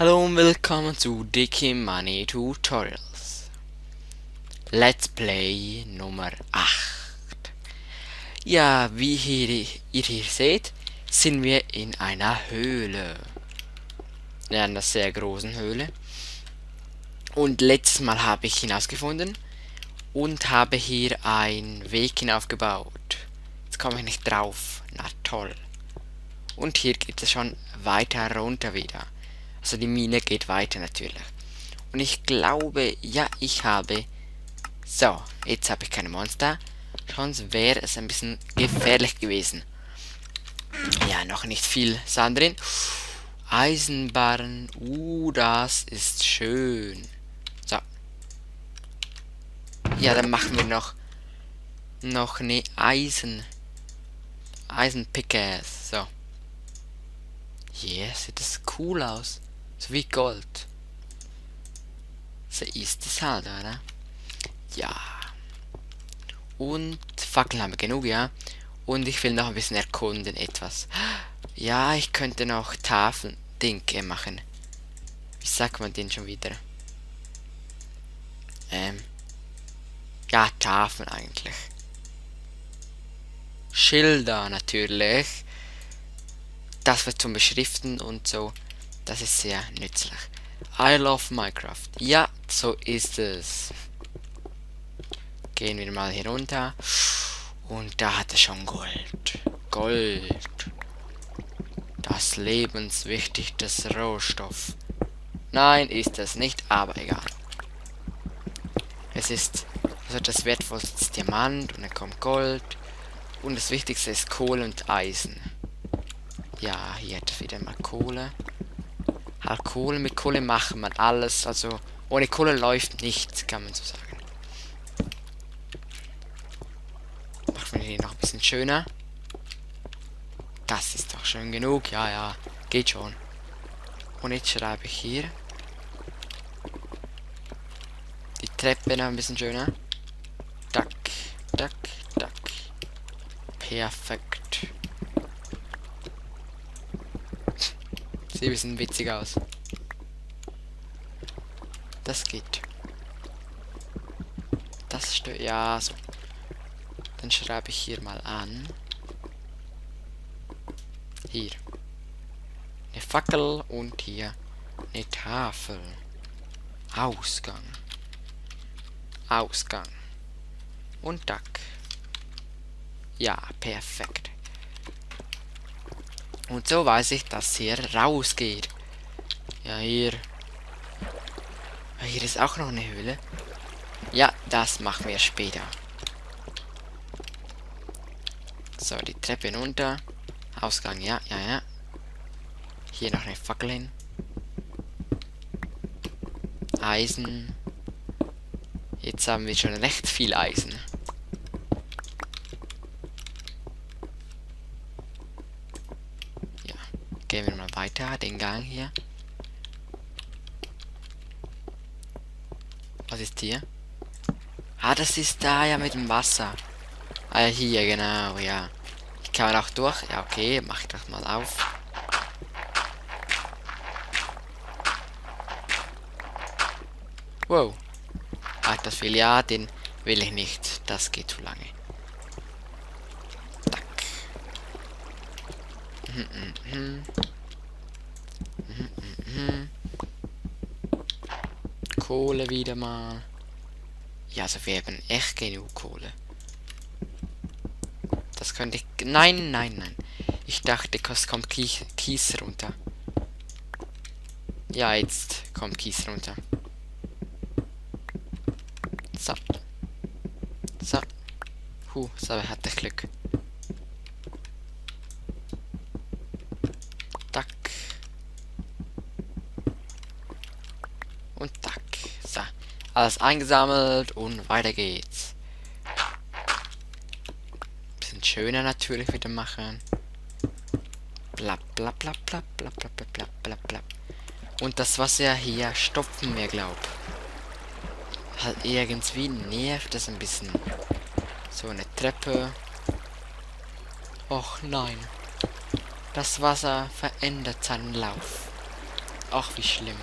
Hallo und willkommen zu Dicky Money Tutorials. Let's Play Nummer 8. Ja, wie ihr hier seht, sind wir in einer Höhle. In einer sehr großen Höhle. Und letztes Mal habe ich hinausgefunden und habe hier einen Weg hinaufgebaut. Jetzt komme ich nicht drauf. Na toll. Und hier geht es schon weiter runter wieder. Also die Mine geht weiter natürlich. Und ich glaube, ja, ich habe... So, jetzt habe ich keine Monster. Sonst wäre es ein bisschen gefährlich gewesen. Ja, noch nicht viel Sand drin. Eisenbarren. Das ist schön. So. Ja, dann machen wir noch eine Eisenpickaxe. So. Yeah, sieht das cool aus. So wie Gold. So ist es halt, oder? Ja. Und Fackeln haben wir genug, ja. Und ich will noch ein bisschen erkunden etwas. Ja, ich könnte noch Tafeln, Dinge machen. Wie sagt man den schon wieder? Ja, Tafeln eigentlich. Schilder natürlich. Das wird zum Beschriften und so. Das ist sehr nützlich. I love Minecraft. Ja, so ist es. Gehen wir mal hier runter. Und da hat er schon Gold. Gold. Das lebenswichtigste Rohstoff. Nein, ist es nicht, aber egal. Es ist, also das wertvollste ist Diamant und dann kommt Gold. Und das wichtigste ist Kohle und Eisen. Ja, hier hat wieder mal Kohle. Halt Kohle, mit Kohle macht man alles. Also ohne Kohle läuft nichts, kann man so sagen. Machen wir hier noch ein bisschen schöner. Das ist doch schön genug. Ja, ja, geht schon. Und jetzt schreibe ich hier die Treppe noch ein bisschen schöner. Duck, duck, duck. Perfekt. Sieht ein bisschen witzig aus. Das geht. Das stört. Ja, so. Dann schreibe ich hier mal an. Hier. Eine Fackel und hier eine Tafel. Ausgang. Ausgang. Und Duck. Ja, perfekt. Und so weiß ich, dass hier rausgeht. Ja, hier. Hier ist auch noch eine Höhle. Ja, das machen wir später. So, die Treppe hinunter. Ausgang, ja, ja, ja. Hier noch eine Fackel hin. Eisen. Jetzt haben wir schon recht viel Eisen. Ja, gehen wir mal weiter, den Gang hier. Was ist hier? Ah, das ist da ja mit dem Wasser. Ah, hier, genau, ja. Ich kann auch durch. Ja, okay, mach ich das mal auf. Wow. Ah, das will ja, den will ich nicht. Das geht zu lange. Tack. Kohle wieder mal. Ja, also wir haben echt genug Kohle. Das könnte ich... Nein, nein, nein. Ich dachte, es kommt Kies runter. Ja, jetzt kommt Kies runter. So. So. So hatte ich Glück. Tack. Und tack. So. Alles eingesammelt und weiter geht's. Bisschen schöner natürlich wieder machen. Bla bla bla bla bla bla bla bla bla bla. Und das Wasser hier stopfen wir, glaub. Halt irgendwie nervt das ein bisschen. So eine Treppe. Och nein. Das Wasser verändert seinen Lauf. Ach, wie schlimm.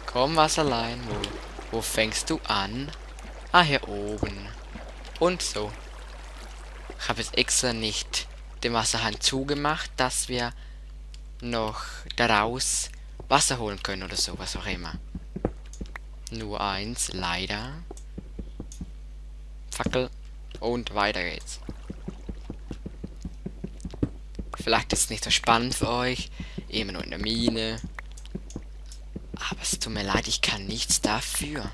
Komm, Wasserlein. Wo fängst du an? Ah, hier oben. Und so. Ich habe jetzt extra nicht den Wasserhahn zugemacht, dass wir noch daraus Wasser holen können oder so, was auch immer. Nur eins, leider. Fackel. Und weiter geht's. Vielleicht ist es nicht so spannend für euch. Immer nur in der Mine. Aber es tut mir leid, ich kann nichts dafür.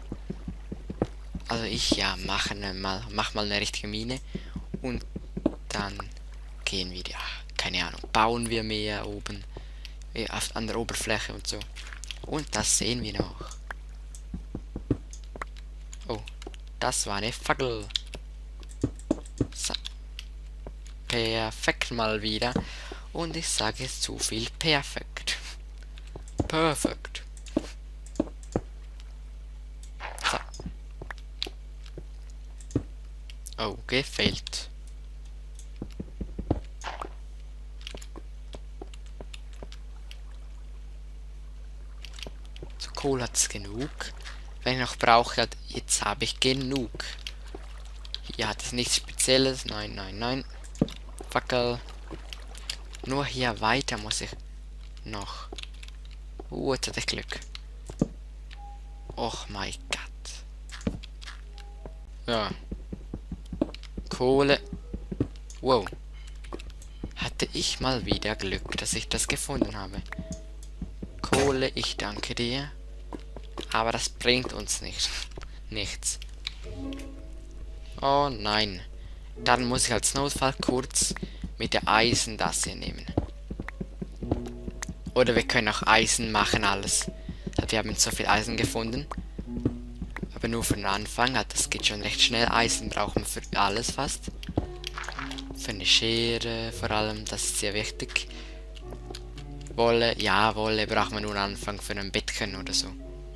Also ich ja, mach mal eine richtige Mine. Und dann gehen wir, ja, keine Ahnung, bauen wir mehr oben. An der Oberfläche und so. Und das sehen wir noch. Oh, das war eine Fackel. So. Perfekt mal wieder. Und ich sage jetzt zu viel perfekt. Perfekt. So. Oh, gefällt. So, Kohle hat es genug. Wenn ich noch brauche, halt, jetzt habe ich genug. Hier hat es nichts Spezielles. Nein, nein, nein. Fackel. Nur hier weiter muss ich noch. Jetzt hatte ich Glück. Och mein Gott. Ja. Kohle. Wow. Hatte ich mal wieder Glück, dass ich das gefunden habe. Kohle, ich danke dir. Aber das bringt uns nichts. Oh nein. Dann muss ich als Notfall kurz mit der Eisen das hier nehmen. Oder wir können auch Eisen machen, alles. Wir haben so viel Eisen gefunden. Aber nur für den Anfang. Das geht schon recht schnell. Eisen brauchen wir für alles fast. Für eine Schere vor allem. Das ist sehr wichtig. Wolle. Ja, Wolle braucht man nur am Anfang für ein Bettchen oder so.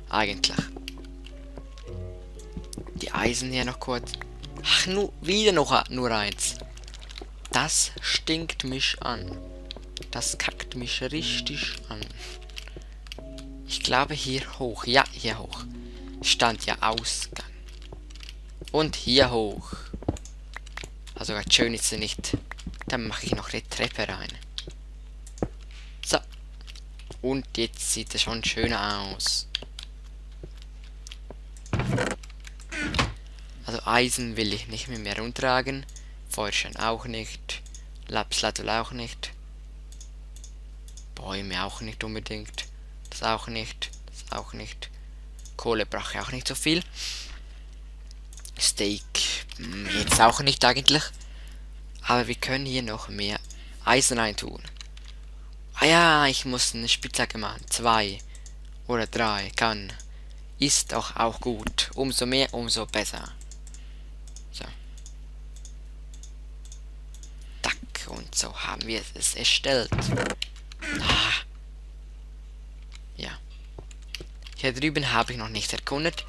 Eigentlich. Die Eisen hier noch kurz. Ach, wieder noch nur eins. Das stinkt mich an. Das kackt mich richtig an. Ich glaube hier hoch. Ja, hier hoch. Stand ja Ausgang. Und hier hoch. Also ganz schön ist sie nicht. Dann mache ich noch die Treppe rein. So. Und jetzt sieht es schon schöner aus. Also Eisen will ich nicht mehr rumtragen. Feuerstein auch nicht. Lapis-Lazuli auch nicht. Bäume auch nicht unbedingt. Das auch nicht. Das auch nicht. Kohle brauche ich auch nicht so viel. Steak jetzt auch nicht eigentlich. Aber wir können hier noch mehr Eisen reintun. Ah ja, ich muss eine Spitzhacke machen. 2 oder 3 kann. Ist doch auch gut. Umso mehr, umso besser. So. Tack. Und so haben wir es erstellt. Ah. Ja. Hier drüben habe ich noch nicht erkundet,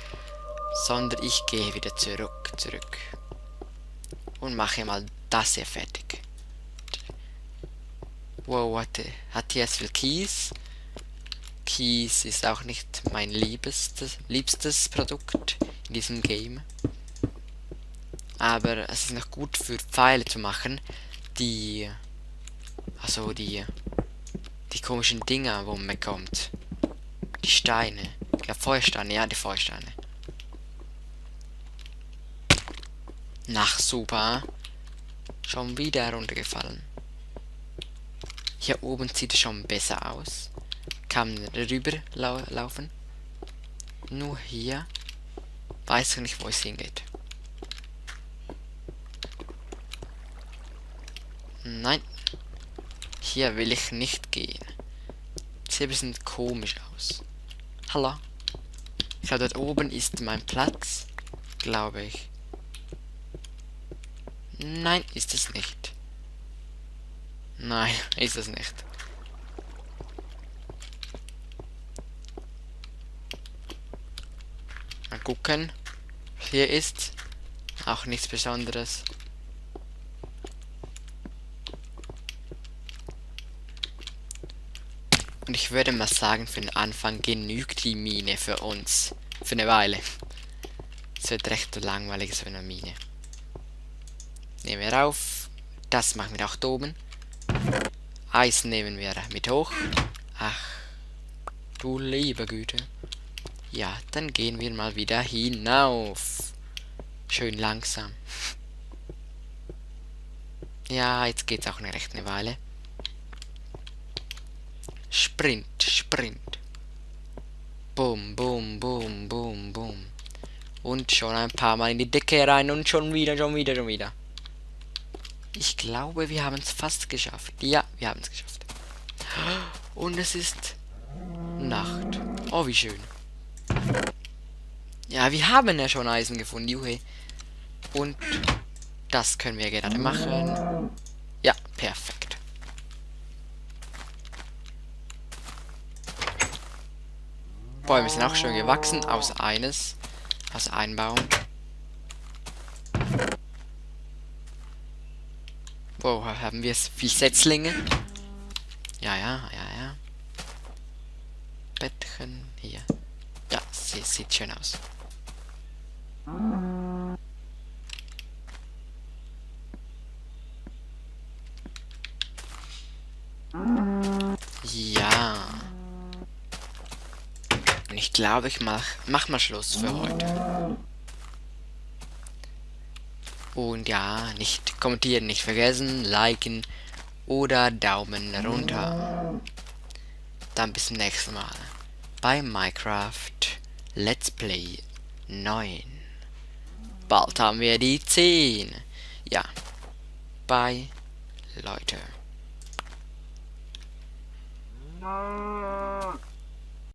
sondern ich gehe wieder zurück. Und mache mal das hier fertig. Wow, hat hier jetzt viel Kies. Kies ist auch nicht mein liebstes Produkt in diesem Game. Aber es ist noch gut für Pfeile zu machen, die komischen Dinger, wo man bekommt. Die Steine. Ich glaube Feuersteine, ja, die Feuersteine. Nach super. Schon wieder runtergefallen. Hier oben sieht es schon besser aus. Kann man rüber laufen. Nur hier weiß ich nicht, wo es hingeht. Nein. Hier will ich nicht gehen. Sieht ein bisschen komisch aus. Hallo. Ich glaube, dort oben ist mein Platz. Glaube ich. Nein, ist es nicht. Nein, ist es nicht. Mal gucken. Hier ist auch nichts Besonderes. Und ich würde mal sagen, für den Anfang genügt die Mine für uns. Für eine Weile. Es wird recht langweilig, so eine Mine. Nehmen wir auf. Das machen wir auch da oben. Eisen nehmen wir mit hoch. Ach, du liebe Güte. Ja, dann gehen wir mal wieder hinauf. Schön langsam. Ja, jetzt geht's auch eine recht eine Weile. Sprint, Sprint. Boom, boom, boom, boom, boom. Und schon ein paar Mal in die Decke rein und schon wieder, schon wieder, schon wieder. Ich glaube, wir haben es fast geschafft. Ja, wir haben es geschafft. Und es ist Nacht. Oh, wie schön. Ja, wir haben ja schon Eisen gefunden, Juhe. Und das können wir gerade machen. Ja, perfekt. Bäume sind auch schön gewachsen, außer eines. Aus einem Baum. Wow, haben wir viel Setzlinge? Ja, ja, ja, ja. Bettchen hier. Ja, sieht schön aus. Ja. Und ich glaube, ich mach mal Schluss für heute. Und ja, nicht kommentieren, nicht vergessen, liken oder Daumen runter. Dann bis zum nächsten Mal bei Minecraft Let's Play 9. Bald haben wir die 10. Ja, bye, Leute.